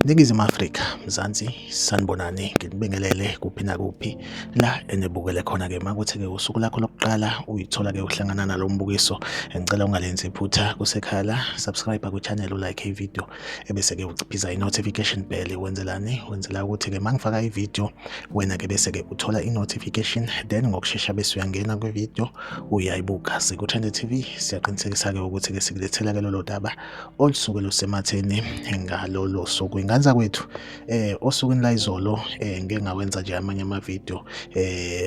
Ningizimu Afrika, Mzansi, sanibonani, nginibingelele kuphi nakuphi la enibukele khona-ke. Makuthi-ke usuku lakho lokuqala uyithola-ke uhlangana nalo mbukiso, ngicela ungalenzi iphutha kusekhaya la, subscribe kwi-channel, ulike i-video, ebese-ke uciphiza i-notification bell. Wenzelani? Wenzela ukuthi-ke mangifaka i-video wena-ke bese-ke uthola i-notification, then ngokushesha bese uyangena kwi-video uyayibuka. Siku-Trend TV siyaqinisekisa-ke ukuthi-ke sikulethela-ke lolo daba olusuke lusematheni ngalolo suku. Ingane zakwethu, osukwini layizolo ngike ngawenza nje amanye ama-video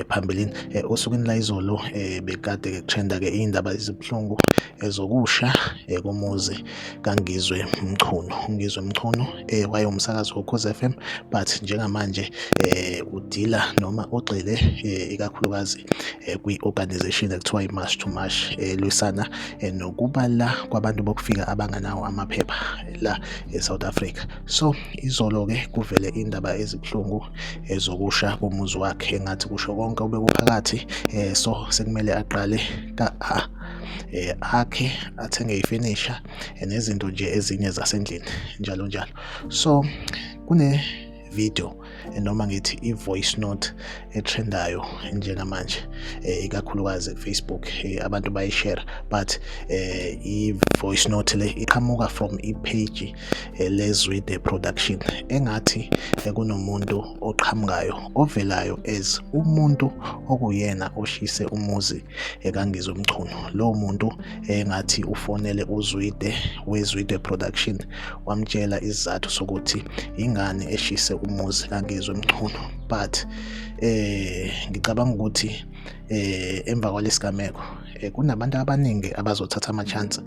phambilini. Osukwini layizolo bekade ke kutrenda ke iy'ndaba ezibuhlungu ezokusha komuzi kaNgizwe Mchunu. UNgizwe Mchunu wayewumsakazi woKhozi FM, but njengamanje udila noma ogxile ikakhulukazi kwi-organization ekuthiwa i-March to March, elwisana nokuba la kwabantu bokufika abanganawo amaphepha la e-South Africa. So izolo-ke kuvele indaba ezibuhlungu ezokusha komuzi wakhe, engathi kusho konke obekuphakathi, so sekumele aqale ka-A, akhe athenge ifenisha nezinto nje ezinye zasendlini njalo njalo. So kune video, noma ngithi i-voice note etrendayo njengamanje, ikakhulukazi ku-Facebook, abantu bayishare, but i-voice note le iqhamuka from i-page leZwide Production, engathi kunomuntu oqhamukayo ovelayo as umuntu okuyena oshise umuzi kaNgizwe Mchunu. Lowo muntu engathi ufonele uZwide weZwide Production, wamtshela isizathu sokuthi ingane eshise umuzi kaNgizwe Mchunu. But ngicabanga ukuthi emva kwalesigameko kunabantu abaningi abazothatha ama-chance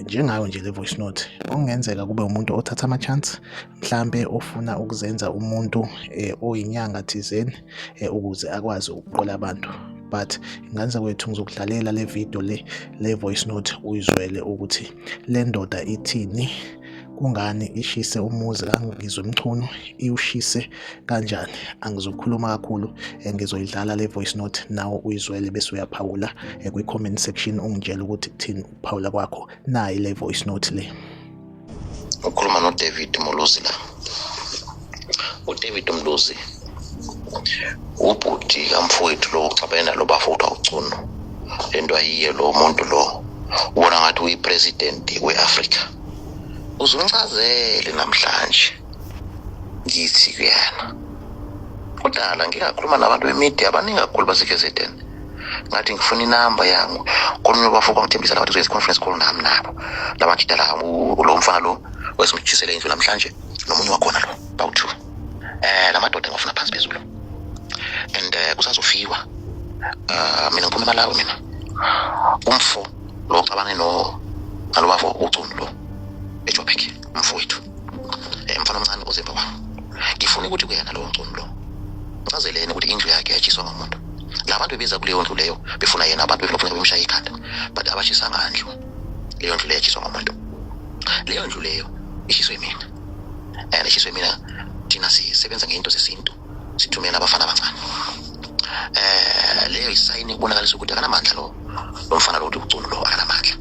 njengayo nje le voice note, okungenzeka kube umuntu othatha ama-chance, mhlambe ofuna ukuzenza umuntu oyinyanga thizeni ukuze akwazi ukuqola abantu. But ingane zakwethu, ngizokudlalela le video le voice note, uyizwele ukuthi le ndoda ithini, kungani ishise umuzi kaNgizwe Mchunu, iwushise kanjani. Angizokhuluma kakhulu, ngizoyidlala le voice note, nawe uyizwele bese uyaphawula kwi-comment section, ungitshele ukuthi kuthini ukuphawula kwakho. Nayi le voice note le. Ukhuluma noDavid Muluzi la. UDavid Muluzi ubhuti kamfowethu lo uxabene nalo bafo kuthiwa uCuno. Lento ayiye lo muntu lo ubona ngathi uyi-president we-Afrika. Uzungichazele namhlanje ngithi kuyena. Kudala ngingakhuluma nabantu be-media abaningi kakhulu base-KZN. Ngathi ngifuna inamba yangu kolunye bafo kwangithembisa la bathi uzoyenza i-conference call nami nabo labajida la, lo mfana lo wesimtshisele indlu namhlanje nomunye wakhona lo bawu-two. La madoda ngafuna phansi phezulu and kusazofiwa. Mina ngiphuma eMalawi mina. Umfo lo uxabane no nalo bafo uCunu lo eJoburg, umfowethu, mfana omncane ozemva kwami. Ngifuna ukuthi kuyena lo Mchunu lo ngichazeleni ukuthi indlu yakhe yatshiswa ngumuntu. La bantu bebeza kuleyo ndlu leyo befuna yena, abantu befuna bemshaya ikhanda, but abashisanga ndlu. Leyo ndlu leyo yatshiswa ngumuntu. Leyo ndlu leyo ishiswe mina and ishiswe mina. Thina sisebenza ngento zesintu, sithumela abafana abancane. Leyo isayini kubonakalisa ukuthi akanamandla lo mfana lo uthi uCunu lo, akanamandla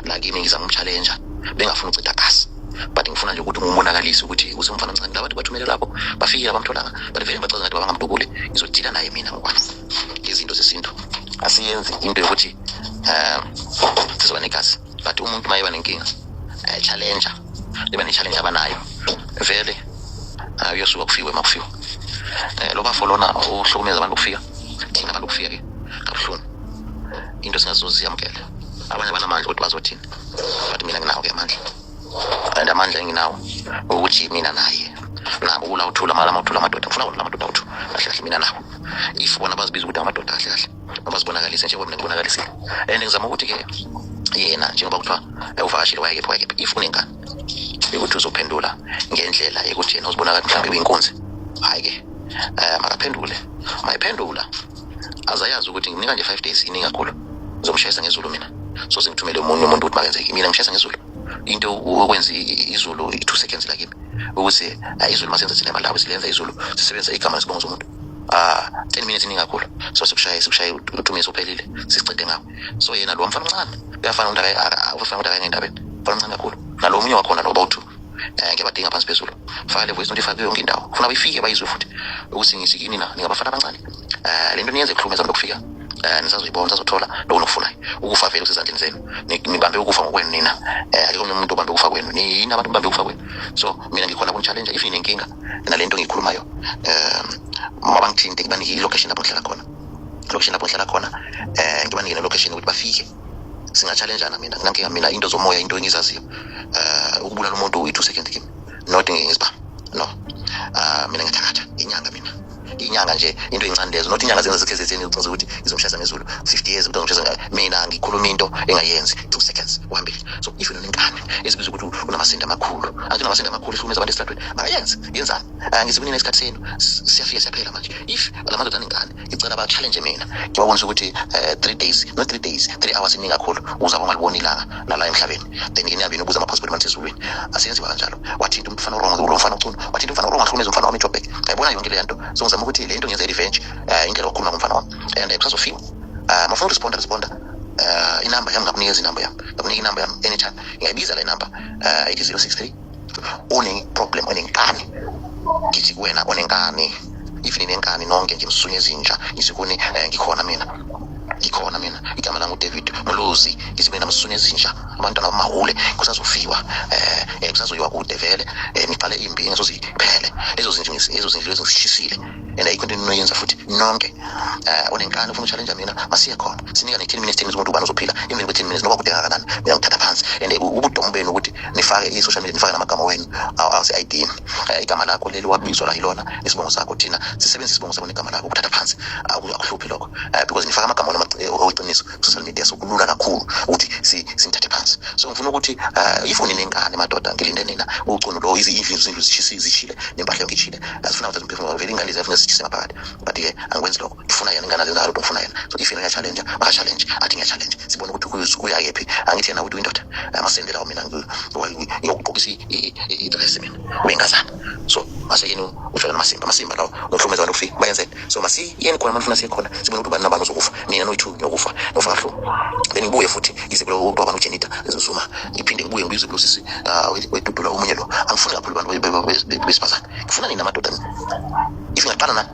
la kimi. Ngizama umchallenge, bengafuna ukucida gas, but ngifuna nje ukuthi ngimubonakalise ukuthi usemfana omncane. Labantu bathumele lapho bafikile, abamtholanga, but vele ngibachaza ngathi babangamdubuli. Ngizodila naye mina ngokwami ngezinto zesintu. Asiyenzi into yokuthi sizoba negazi, but umuntu uma eba nenkinga, challenge, liba ne-challenge abanayo vele, kuyosuka kufiwe. Uma kufiwa lo bafo lona uhlukumeza abantu bokufika, thina abantu bokufika ke kabuhlungu, into singazoziyamukela. Abanye abanamandla ukuthi bazothini, but mina nginawo ke amandla, and amandla enginawo ukuthi mina naye nabo kula uthula mala mawuthula amadoda. Ngifuna wona amadoda awuthu kahle kahle, mina nabo, if bona bazibiza ukuthi amadoda kahle kahle, bazibonakalise njengoba mina ngibonakalisile. And ngizama ukuthi ke yena, njengoba kuthiwa uvakashile wayekephi wayekephi, if unenkani ukuthi uzophendula ngendlela yokuthi yena uzibonakala mhlawumbe uyinkunzi, hhayi-ke, makaphendule. Mayiphendula azayazi ukuthi ngimnika nje 5 days, iningi kakhulu, ngizomshayisa ngezulu mina. So sengithumele omunye umuntu ukuthi makenzeke, mina ngishayisa ngezulu. Into okwenza izulu i-2 seconds la kimi ukuthi izulu masenza thina eMalawi, silenza izulu sisebenzisa igama nesibongo somuntu, 10 minutes iningi kakhulu. So sikushaye u-2 minutes uphelile, sisicede ngawo. So yena lo mfana omncane uyafana ukuthi ufana ukuthi akaye ngendabeni, mfana omncane kakhulu, nalo omunye wakhona lo bawu-two. Ngiyabadinga phansi phezulu. Faka le voice note, ifake yonke indawo, funa bayifike bayizwe futhi ukuthi ngisikini na ningabafana abancane. Le nto niyenze kuhlumeza lokufika, nisazoyibona, nisazothola lokho nokufunayo. Ukufa vele kusezandleni zenu. Nibambe ukufa ngokwenu nina. Akekho omunye umuntu obambe ukufa kwenu, niyini abantu bambe ukufa kwenu. So mina ngikhona kuni-challenge. If ninenkinga nalento ngiyikhulumayo, mabangithinte, ngibanike i-location lapho ngihlala khona, location lapho ngihlala khona, ngibanike ne-location ukuthi bafike, singa-challenge-ana. Mina nginankinga, mina into zomoya into engizaziyo. Ukubulala umuntu i-2 second kimi, not ngesibhamu, no. Mina ngiyathakatha, inyanga mina, inyanga nje into encane lezo, not inyanga zenza zikhezeteni ucinza ukuthi ngizomshayisa ngezulu 50 years umuntu angomshayisa. Mina ngikhuluma into engayenzi, 2 seconds uhambile. So if unenkani ezibiza ukuthi unamasende amakhulu, athi unamasende amakhulu, ihlukumeza abantu esitratweni, makayenze, yenzani? Ngizikunina isikhathi senu siyafika, siyaphela manje. If la madoda anenkani, ngicela ba-challenge mina, ngibabonise ukuthi 3 days, not 3 days, 3 hours iningi kakhulu, uzabe ungaliboni ilanga nala emhlabeni. Then ke nihambe niyobuza ama-passport manje ezulwini, asenziwa kanjalo. Wathinta umfana o-wrong lo mfana uChunu, wathinta umfana o-wrong, ahlukumeza umfana wami eJoburg. Ngayibona yonke le nto. So ngizama ukuthi le nto ngenze revenge, indlela okhuluma ngomfana wami, and kusazofiwa. Mafuna uresponda, responda. Inamba yami ngakunikeza, inamba yami ngakunika, inamba yami anytime ngiyayibiza le namba, ithi 063. Une-problem, onenkani, ngithi kuwena onenkani, if ninenkani nonke nje msunye ezinja, ngithi kuni, ngikhona mina, ngikhona mina, igama lami uDavid Muluzi. Ngithi mina msunye ezinja, abantwana bamahule, kusazofiwa, kusazoyiwa kude vele. Niqale impi engasoziphele lezo zinto, lezo zindlu lezo ngisishisile, and ayikho into eninoyenza futhi nonke. Onenkani ufuna u-challenge mina, masiye khona, sinika ne-10 minutes, 10 minutes, umuntu ubani uzophila emveni kwe-10 minutes, noba kude kangakanani. Mina ngithatha phansi, and ubudomu benu ukuthi nifake i-social media, nifake namagama wenu awase-ID, igama lakho leli wabizwa la yilona isibongo sakho, thina sisebenzisa isibongo sakho negama lakho ukuthatha phansi. Akuhluphi lokho, because nifaka amagama wenu oweqiniso ku-social media, so kulula kakhulu ukuthi sinithathe phansi. So ngifuna ukuthi, if ninenkani madoda, ngilinde nina. Ucuno lo, izindlu zishile, nempahla yonke ishile, asifuna ukuthatha umphefumulo vele, ingane lezi zishise ngaphakathi, but-ke angikwenzi lokho. Ngifuna yena, ingane azenza lutho, ngifuna yena. So if yena uya-challenge, maka-challenge, athi ngiya-challenge, sibone ukuthi kuya kephi. Angithi yena ukuthi uyindoda, amasende lawo, mina ngiyokugqokisa i-dress mina uyingazana. So maseyeni ujola namasimba, amasimba lawo nokuhlukumeza abantu kufika bayenzeni. So masiyeni khona, manifuna siye khona, sibone ukuthi ubani nabani uzokufa, nina noyi-two niyokufa, nofa kahlungu. Then ngibuye futhi ngize kulo ubaba uJenita Zuma, ngiphinde ngibuye ngibize kulo sisi wedudula omunye lo. Angifuni kakhulu abantu besifazane, ngifuna nina madoda mina. If ngiyaqala nani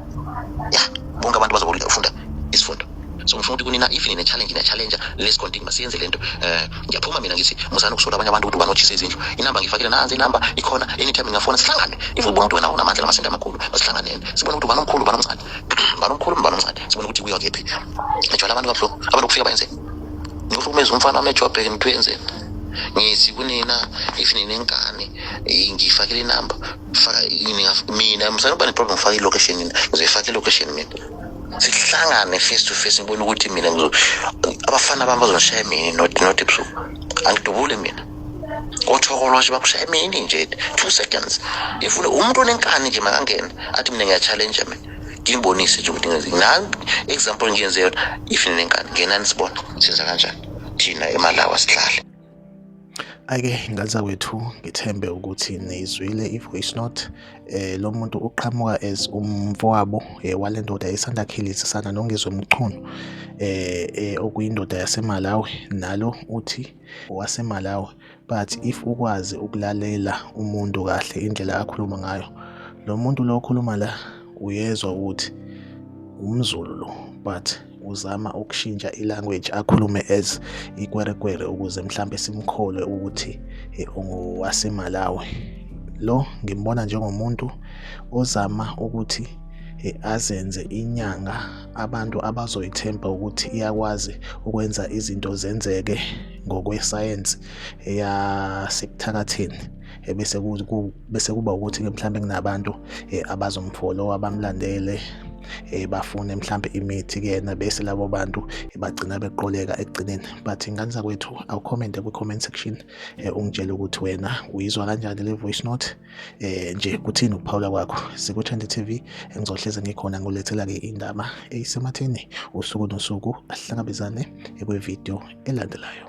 ya, bonke abantu bazofunda isifundo. So ngifuna ukuthi kunina, if nine challenge, nine challenge, let's continue, masiyenze lento. Ngiyaphuma mina, ngithi musana ukusola abanye abantu ukuthi ubani otshisa izindlu. Inamba ngifakile, nansi inamba ikhona, anytime ngingafona, sihlangane. If ubona ukuthi wena unamandla namasende amakhulu, masihlanganeni, sibone ukuthi ubani omkhulu, ubani omncane, ubani omkhulu, ubani omncane, sibone ukuthi kuyiwa kephi. Ngijwayele abantu kabuhlungu, abantu kufika bayenzeni, ngihlukumeza umfana wami eJoburg, ngithi uyenzeni. Ngithi kunina, if ninenkani, ngifakile inamba, faka mina, msana uba ne-problem, ngifake i-location mina, ngizoyifaka i-location mina, sihlangane face to face, ngibone ukuthi mina abafana bami bazongishaya mina, not ebusuku, angidubule mina, othokoloshe bakushaya mina nje 2 seconds. If umuntu onenkani nje makangene, athi mina ngiya-challenge mina, ngimbonise nje ukuthi ngenze nami example ngiyenze yona. If ninenkani, ngenani, sibone senza kanjani thina eMalawi, sihlale. Ake ngane zakwethu, ngithembe ukuthi nizwile i-voice note. Lo muntu uqhamuka as umfowabo wale ndoda esanda khilisana noNgizwe Mchunu, okuyindoda yaseMalawi, nalo uthi waseMalawi. But if ukwazi ukulalela umuntu kahle indlela akhuluma ngayo, lo muntu lo okhuluma la, uyezwa ukuthi umZulu lo, but uzama ukushintsha i-language, akhulume as ikwerekwere ukuze mhlambe simkholwe ukuthi ungowaseMalawi. Lo ngimbona njengomuntu ozama ukuthi azenze inyanga abantu abazoyithemba ukuthi iyakwazi ukwenza izinto zenzeke ngokwesayensi eyasekuthakatheni, ebese bese kuba ukuthi-ke mhlambe kunabantu abazomfollowa, bamlandele, bafune mhlambe imithi kuyena, bese labo bantu bagcina beqoleka ekugcineni. But ngane zakwethu, awukhomente kwi-comment section, ungitshele ukuthi wena uyizwa kanjani le voice note, nje kuthini ukuphawula kwakho. Siku-Trend TV, engizohleze ngikhona ngulethela-ke indaba eyisematheni usuku nosuku. Asihlangabezane kwividiyo elandelayo.